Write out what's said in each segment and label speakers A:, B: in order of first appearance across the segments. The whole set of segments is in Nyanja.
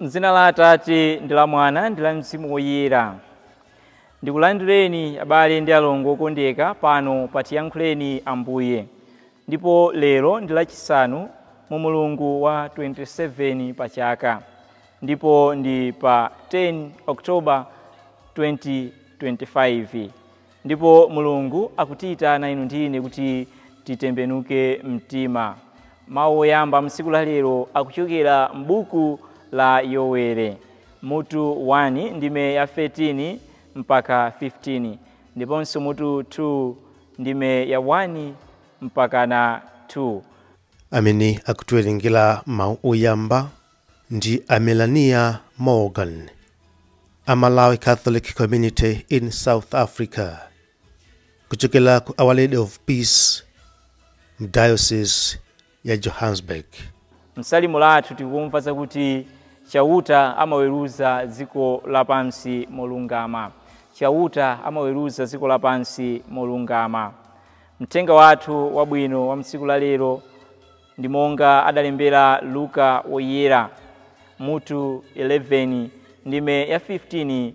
A: M'dzina la Atate ndi la Mwana ndi la Mzimu Woyera. Ndikulandireni abale ndi alongo okondeka pano pa Tiyankhuleni Ambuye. Ndipo lero ndi lachisanu mu mulungu wa 27 pa chaka. Ndipo ndi pa 10 October 2025. Ndipo Mulungu akutiyitana inu ndi ine kuti titembenuke mtima. Mawu oyamba msiku la lero akuchokera m'buku la Yowere mutu 1 ndime ya 13 mpaka 15, ndiponso mutu 2 ndime ya 1 mpaka na 2.
B: Amene akutiwerengera mawu oyamba ndi a Melania Morgan, a Malawi Catholic Community in South Africa, kuchokera ku Our Lady of Peace Diocese ya Johannesburg.
A: Msalimo lathu tikumva zakuti Chauta amaweruza dziko lapansi molungama. Chauta amaweruza dziko lapansi molungama. Mthenga wathu wabwino wa mtsiku la lero ndi monga adalembera Luka Woyera mutu 11 ndime ya 15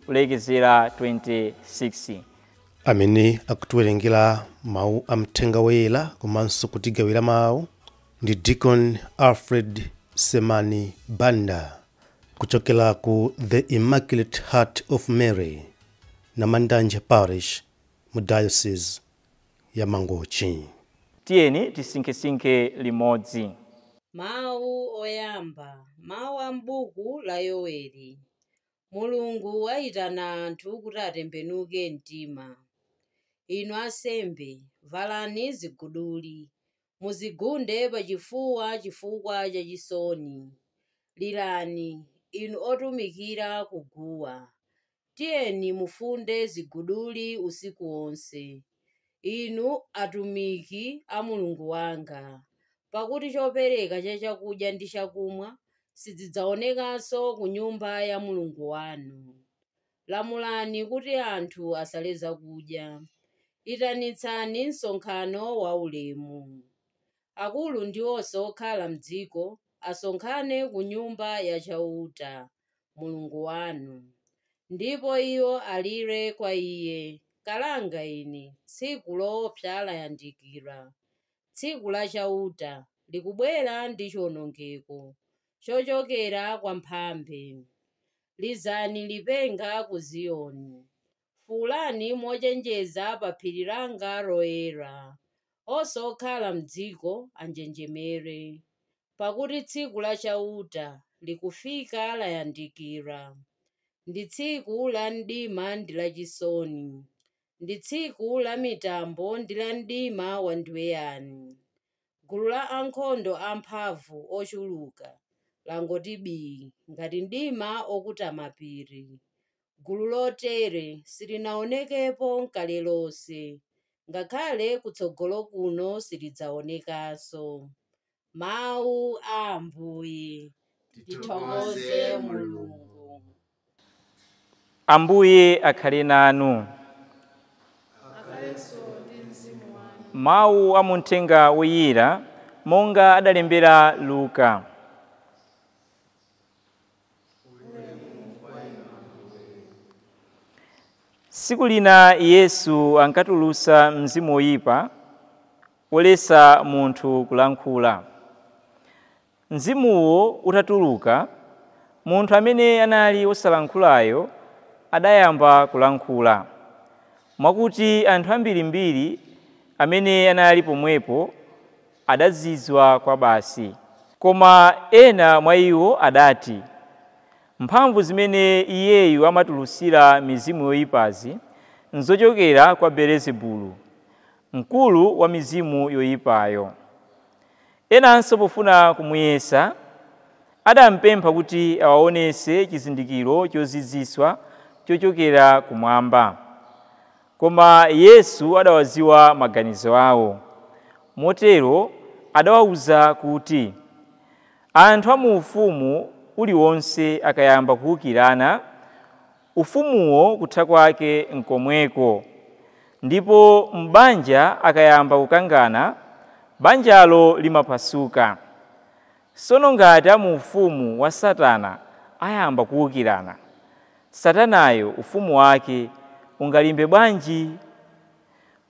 A: kulekezera 26.
B: Amene akutiwerengera mawu a mthenga woyera komanso kutigawira mawu ndi Deacon Alfred Semani Banda kuchokera ku The Immaculate Heart of Mary na Mandanje Parish mu Diocese ya Mangochi.
A: Tiyeni tisinkhesinkhe limodzi.
C: Mawu oyamba, mawu a m'buku la Yoweli. Mulungu wayitana anthu kuti atembenuke mtima. Inu ansembe, valani ziguduli, muzigunde pachifuwa chifukwa cha chisoni. Lirani, inu otumikira kuguwa. Tiyeni mufunde ziguduli usiku wonse, inu atumiki a Mulungu wanga. Pakuti chopereka cha chakudya ndi chakumwa sizidzaonekanso ku nyumba ya Mulungu wanu. Lamulani kuti anthu asale zakudya. Itanitsani msonkhano waulemu. Akulu ndi onse okhala m'dziko asonkhane ku nyumba ya Chauta Mulungu wanu, ndipo iwo alire kwa Iye. Kalanga ine, tsiku loopsa layandikira. Tsiku la Chauta likubwera ndi chiwonongeko chochokera kwa mphambe. Lizani lipenga ku Ziyoni, fuwulani mochenjeza pa phiri langa loyera. Onse okhala m'dziko anjenjemere, pakuti tsiku la Chauta likufika layandikira. Ndi tsiku la mdima ndi lachisoni, ndi tsiku la mitambo ndi la mdima wandiweyani. Gulu la ankhondo amphamvu ochuluka langoti bii ngati mdima okuta mapiri. Gulu lotere silinaonekepo n'kale lonse, ngakhale kutsogolo kuno silidzaonekanso. Mawu a Ambuye. Tithokoze Mulungu.
A: Ambuye akhale nanu. Mawu a muthenga woyera monga adalembera Luka. Tsiku lina Yesu ankatulutsa mzimu woyipa woletsa munthu kulankhula. Mzimuwo utatuluka, munthu amene anali wosalankhulayo adayamba kulankhula, mwakuti anthu ambirimbiri amene anali pomwepo adazizwa kwa basi. Koma ena mwa iwo adati, mphamvu zimene iyeyu amatulutsira mizimu yoyipazi nzochokera kwa Belezebulu, mkulu wa mizimu yoyipayo. Enanso pofuna kumuyesa adampempha kuti awaonese chizindikiro chozizwitsa chochokera kumwamba. Koma Yesu adawadziwa maganizo awo. Motero adawawuza kuti, anthu a mu ufumu uliwonse akayamba kuwukirana, ufumuwo kutha kwake nkomweko. Ndipo m'banja akayamba kukangana, banjalo limapasuka. Tsono ngati a mu ufumu wa Satana ayamba kuwukirana, Satanayo ufumu wake ungalimbe bwanji?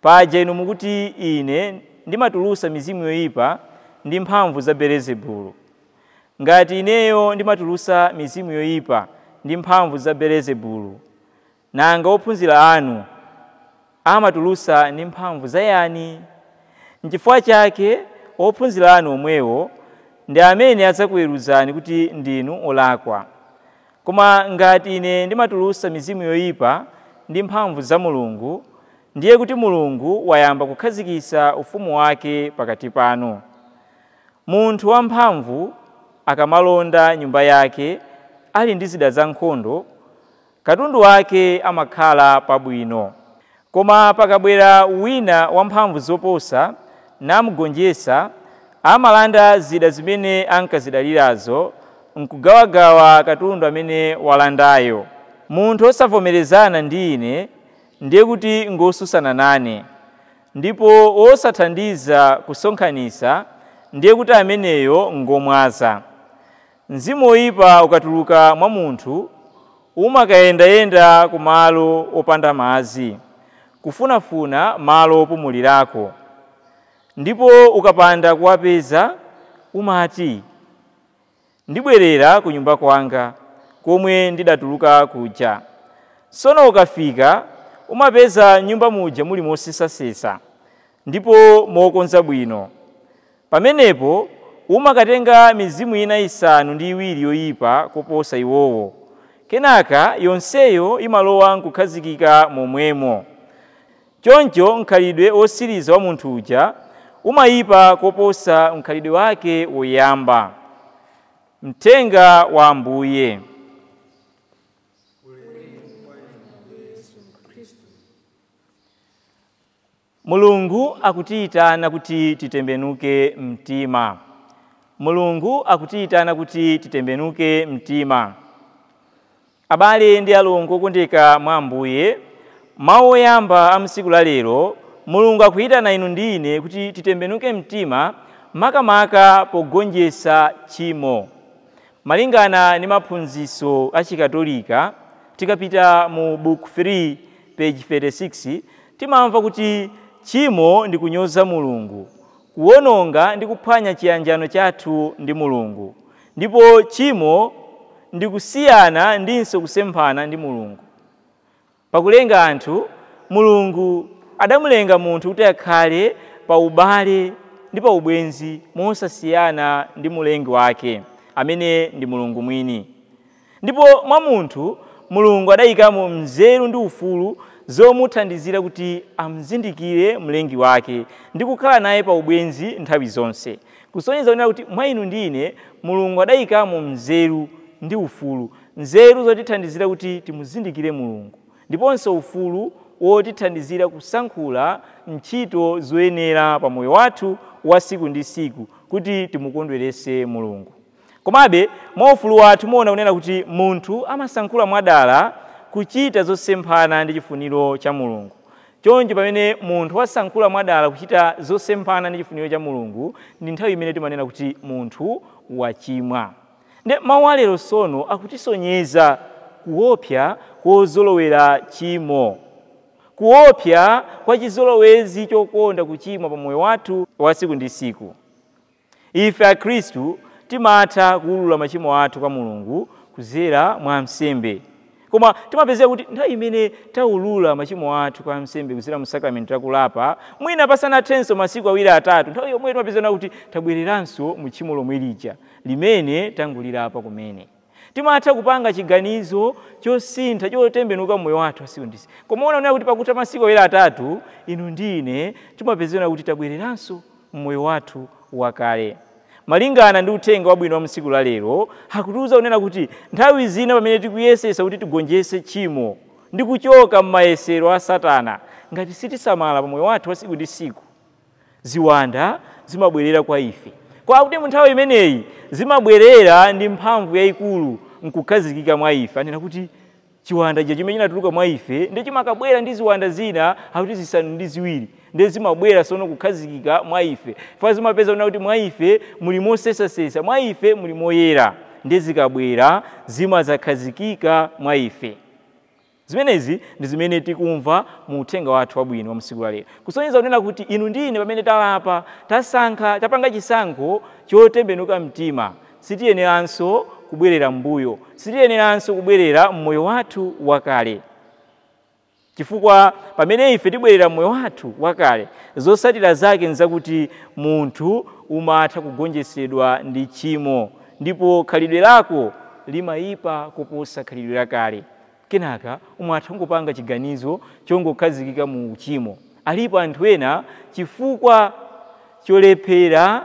A: Paja inu mukuti ine ndimatulutsa mizimu yoyipa ndi mphamvu za Belezebulu. Ngati ineyo ndimatulutsa mizimu yoyipa ndi mphamvu za Belezebulu, nanga ophunzira anu amatulutsa ndi mphamvu za yani? N'chifukwa chake ophunzira anu omwewo ndi amene adzakuweruzani kuti ndinu olakwa. Koma ngati ine ndimatulutsa mizimu yoyipa ndi mphamvu za Mulungu, ndiye kuti Mulungu wayamba kukhazikitsa ufumu wake pakati panu. Munthu wamphamvu akamalonda nyumba yake ali ndi zida za nkhondo, katundu wake amakhala pabwino. Koma pakabwera wina wamphamvu zoposa namugonjetsa, amalanda zida zimene ankazidalirazo nkugawagawa katundu amene walandayo. Munthu osavomerezana ndi ine ndiye kuti ngosusana nane, ndipo wosathandiza kusonkhanitsa ndiye kuti ameneyo ngomwaza. Mzimu woyipa ukatuluka mwa munthu umakayendayenda kumalo opanda madzi, kufunafuna malo opumulirako, ndipo ukapanda kuwapeza umati, ndibwerera ku nyumba kwanga komwe ndidatuluka kuja. Tsono ukafika umapeza nyumba muja muli mosesasesa ndipo mokonza bwino. Pamenepo umakatenga mizimu ina 7 ndi 2 yoyipa kuposa iwowo. Kenaka yonseyo imalowa nkukhazikika momwemo. Choncho mkhalidwe wosiriza wa munthu uja umayipa koposa mkhalidwe wake woyamba. Mthenga wa Ambuye. Mulungu akutiyitana kuti titembenuke mtima. Mulungu akutiyitana kuti titembenuke mtima. Abale ndi alongo okondeka mwa Ambuye, mawu oyamba a msiku la lero, Mulungu akuyitana inu ndi ine kuti titembenuke mtima makamaka pogonjetsa tchimo. Malingana ndi maphunzitso a Chikatolika, tikapita mu book 3 page 36, timamva kuti tchimo ndi kunyoza Mulungu, kuwononga ndi kuphwanya chiyanjano chathu ndi Mulungu, ndipo tchimo ndi kusiyana ndinso kusemphana ndi Mulungu. Pakulenga anthu, Mulungu adamulenga munthu kuti akhale pa ubale ndi pa ubwenzi mosasiyana ndi mulengi wake amene ndi Mulungu mwini. Ndipo mwa munthu Mulungu adayikamo mzeru ndi ufulu zomuthandizira kuti amzindikire mlengi wake ndi kukhala naye pa ubwenzi nthawi zonse. Kusonyeza kunena kuti mwa inu ndi ine Mulungu adayikamo mzeru ndi ufulu, nzeru zotithandizira kuti timuzindikire Mulungu, ndiponso ufulu wotithandizira kusankhula ntchito zoyenera pa moyo wathu wa siku ndi siku kuti timukondwerese Mulungu. Komabe mwa ufulu wathu muona kunena kuti munthu amasankhula mwadala kuchita zosemphana ndi chifuniro cha Mulungu. Choncho pamene munthu wasankhula mwadala kuchita zosemphana ndi chifuniro cha Mulungu, ndi nthawi imene timanena kuti munthu wachimwa. Ndi mawu alero sono akutisonyeza kuopsa kozolowera chimo, kuopsa kwa chizolowezi chokonda kuchimwa pa moyo wathu wa siku ndi siku. Ife Akhristu timatha kuwulula machimo athu kwa Mulungu kuzera mwa msembe. Koma timapezeka kuti nthawi imene tawulula machimo athu kwa msembe kuzera mu sakramenti lakulapa, mwina pasanathenso masiku 2 3, nthawi yomwe timapezeka kuti tabwereranso mu tchimo lomwe lija limene tangulirapa kumene. Timatha kupanga chiganizo chosintha chotembenuka moyo wathu asiku ndi siku. Koma unaona kuti pakutha masiku 2 3, inu ndi ine timapezeka kuti tabwereranso mmoyo wathu wakale. Malingana ndi uthenga wabwino wa msiku la lero, akutiuza kunena kuti nthawi zina pamene tikuyesesa kuti tigonjetse tchimo ndi kuchoka m'mayesero a Satana, ngati sitisamala pa moyo wathu wa siku ndi siku, ziwanda zimabwerera kwa ife. Kwa kuti mu nthawi imeneyi zimabwerera ndi mphamvu yayikulu nkukhazikika mwa ife. Anena kuti chiwanda chija chimene chinatuluka mwa ife ndi chimakabwera ndi ziwanda zina akuti 5 ndi 2, ndi zimabwera sono kukhazikika mwa ife. Fa zimapeza kuti mwa ife muli mosesasesa, mwa ife muli moyera. ndi zikabwera zimazakhazikika mwa ife. Zimenezi ndi zimene tikumva mu uthenga wathu wabwino wa msiku la lero, kusonyeza kunena kuti inu ndi ine pamene talapa, tasankha, tapanga chisankho chotembenuka mtima, sitiyeneranso kubwerera m'mbuyo, sitiyeneranso kubwerera mmoyo wathu wakale. Chifukwa pamene ife tibwerera mmoyo wathu wakale, zotsatira zake nzakuti munthu umatha kugonjetsedwa ndi tchimo, ndipo khalidwe lako limayipa kuposa khalidwe lakale. Kenaka umatha kungopanga chiganizo chongokhazikika mu uchimo. Alipo anthu ena chifukwa cholephera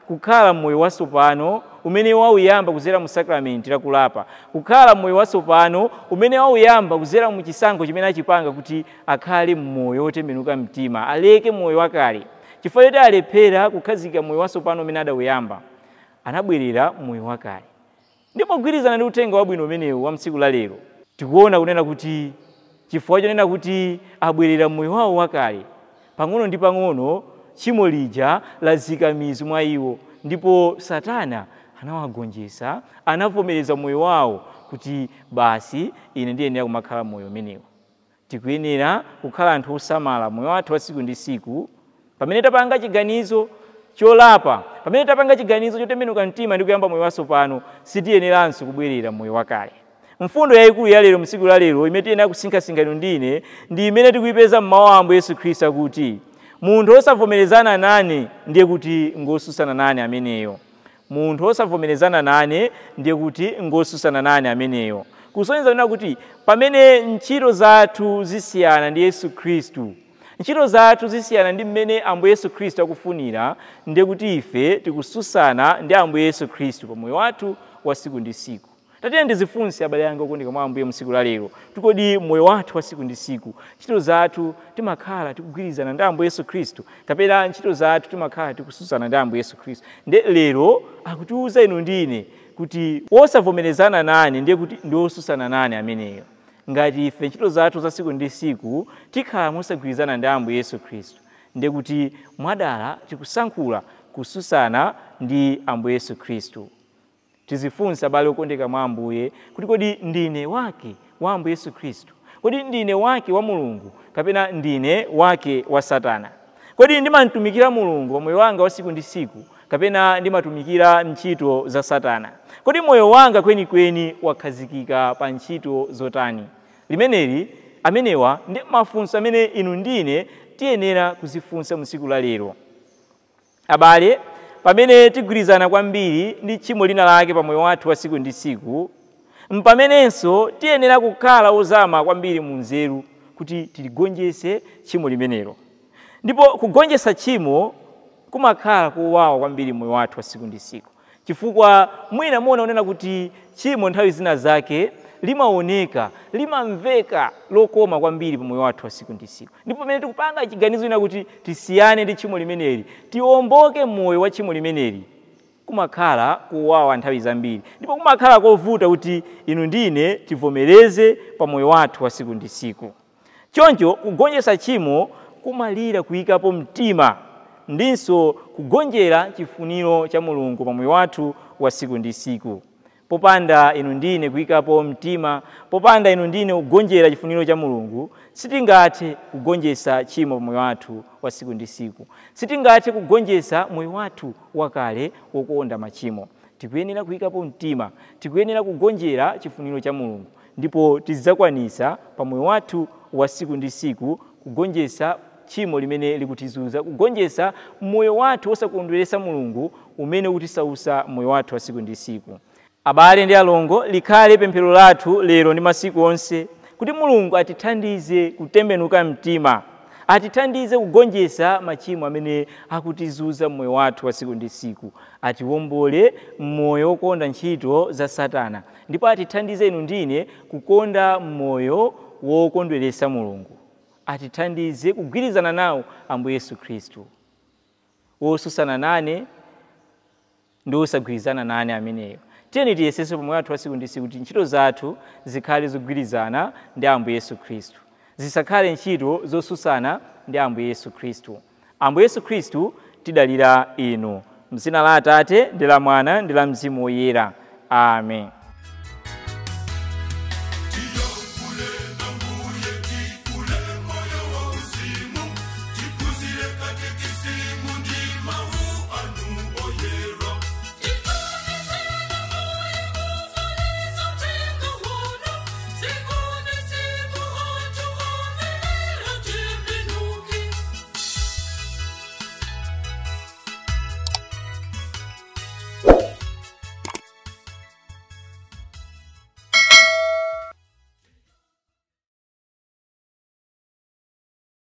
A: kukhala mmoyo watsopano umene wauyamba kudzera mu sakramenti la kulapa, kukhala mmoyo watsopano umene wauyamba kudzera mu chisankho chimene achipanga kuti akhale mmoyo wotembenuka mtima, aleke moyo wakale. Chifukwa choti alephera kukhazika moyo watsopano umene adawuyamba, anabwerera mmoyo wakale. Ndipo kugwirizana ndi uthenga wabwino umenewu wa mtsiku la lero, tikuona kunena kuti chifukwa chonena kuti abwerera mmoyo wawo wakale, pang'ono ndi pang'ono tchimo lija lazika mizu mwa iwo, ndipo Satana anawagonjetsa, anavomereza moyo wawo kuti basi ine ndiyenera kumakhala moyo umenewu. Tikuyenera kukhala anthu osamala moyo wathu wa tsiku ndi tsiku. Pamene tapanga chiganizo cholapa, pamene tapanga chiganizo chotembenuka mtima ndi kuyamba moyo watsopano, sitiyeneranso kubwerera moyo wakale. Mfundo yayikulu ya lero mtsiku la lero imene tiyenera kusinkhasinkha inu ndi ine ndi imene tikuyipeza mmawu a Ambuye Yesu Khristu akuti, munthu osavomerezana nane ndiye kuti ngosusana nane ameneyo. Munthu osavomerezana nane ndiye kuti ngosusana nane ameneyo. Kusonyeza kunena kuti pamene ntchito zathu zisiyana ndi Yesu Khristu, ntchito zathu zisiyana ndi mmene Ambuye Yesu Khristu akufunira, ndiye kuti ife tikususana ndi Ambuye Yesu Khristu pa moyo wathu wa tsiku ndi tsiku. Tatiye ndizifunse abale anga okondeka mwa Ambuye mtsiku la lero, tikodi moyo wathu wa tsiku ndi tsiku, ntchito zathu timakhala tikugwirizana ndi Ambuye Yesu Khristu, kapena ntchito zathu timakhala tikususana ndi Ambuye Yesu Khristu? Nde lero akutiuza inu ndi ine kuti wosavomerezana nane ndiye kuti ndi wosusana nane ameneyo. Ngati ife ntchito zathu za tsiku ndi tsiku tikhala mosagwirizana ndi Ambuye Yesu Khristu, ndiye kuti mwadala tikusankhula kususana ndi Ambuye Yesu Khristu. Tizifunsa abale okondeka mwa Ambuye kuti kodi ndine wake wa Ambuye Yesu Khristu? Kodi ndine wake wa Mulungu kapena ndine wake wa Satana? Kodi ndimamtumikira Mulungu pa moyo wanga wa tsiku ndi tsiku kapena ndimatumikira ntchito za Satana? Kodi moyo wanga kwenikweni wakhazikika pa ntchito zotani? Limeneli amenewa ndi mafunso amene inu ndine tiyenera kuzifunsa mtsiku la lero. Abale, pamene tigwirizana kwambiri ndi tchimo lina lake pa moyo wathu wa tsiku ndi tsiku, mpamenenso tiyenera kukhala ozama kwambiri mu nzeru kuti tiligonjetse tchimo limenelo. Ndipo kugonjetsa tchimo kumakhala kowawa kwambiri moyo wathu wa tsiku ndi tsiku, chifukwa mwina muona unena kuti tchimo nthawi zina zake limaoneka, limamveka lokoma kwambiri pa moyo wathu wa tsiku ndi tsiku. Ndipo pamene tikupanga chiganizo ina kuti tisiyane ndi tchimo limeneli, tiwomboke moyo wa tchimo limeneli, kumakhala kuwawa nthawi zambiri, ndipo kumakhala kovuta kuti inu ndine tivomereze pa moyo wathu wa tsiku ndi tsiku. Choncho kugonjetsa tchimo kumalira kuyikapo mtima ndinso kugonjera chifuniro cha Mulungu pa moyo wathu wa tsiku ndi tsiku. Popanda inu ndine kuyikapo mtima, popanda inu ndine kugonjera chifuniro cha Mulungu, sitingathe kugonjetsa tchimo pa moyo wathu wa tsiku ndi tsiku. Sitingathe kugonjetsa moyo wathu wakale wokonda machimo. Tikuyenera kuyikapo mtima, tikuyenera kugonjera chifuniro cha Mulungu, ndipo tidzakwanitsa pa moyo wathu wa tsiku ndi tsiku kugonjetsa tchimo limene likutizunza, kugonjetsa moyo wathu wosakondweretsa Mulungu umene ukutisausa moyo wathu wa tsiku ndi tsiku. Abale ndi alongo, likhale pemphero lathu lero ndi masiku onse kuti Mulungu atithandize kutembenuka mtima, atithandize kugonjetsa machimo amene akutizunza moyo wathu wa tsiku ndi tsiku, atiwombole moyo wokonda ntchito za Satana, ndipo atithandize inu ndine kukonda moyo wokondweretsa Mulungu, atithandize kugwirizana nawo Ambuye Yesu Khristu. Wosusana nane ndi wosagwirizana nane ameneyo. Tiyeni tiyesese pa moyo wathu wa tsiku ndi tsiku kuti ntchito zathu zikhale zogwirizana ndi Ambuye Yesu Khristu, zisakhale ntchito zosusana ndi Ambuye Yesu Khristu. Ambuye Yesu Khristu, tidalira inu. M'dzina la Atate ndi la Mwana ndi la Mzimu Woyera. Amen.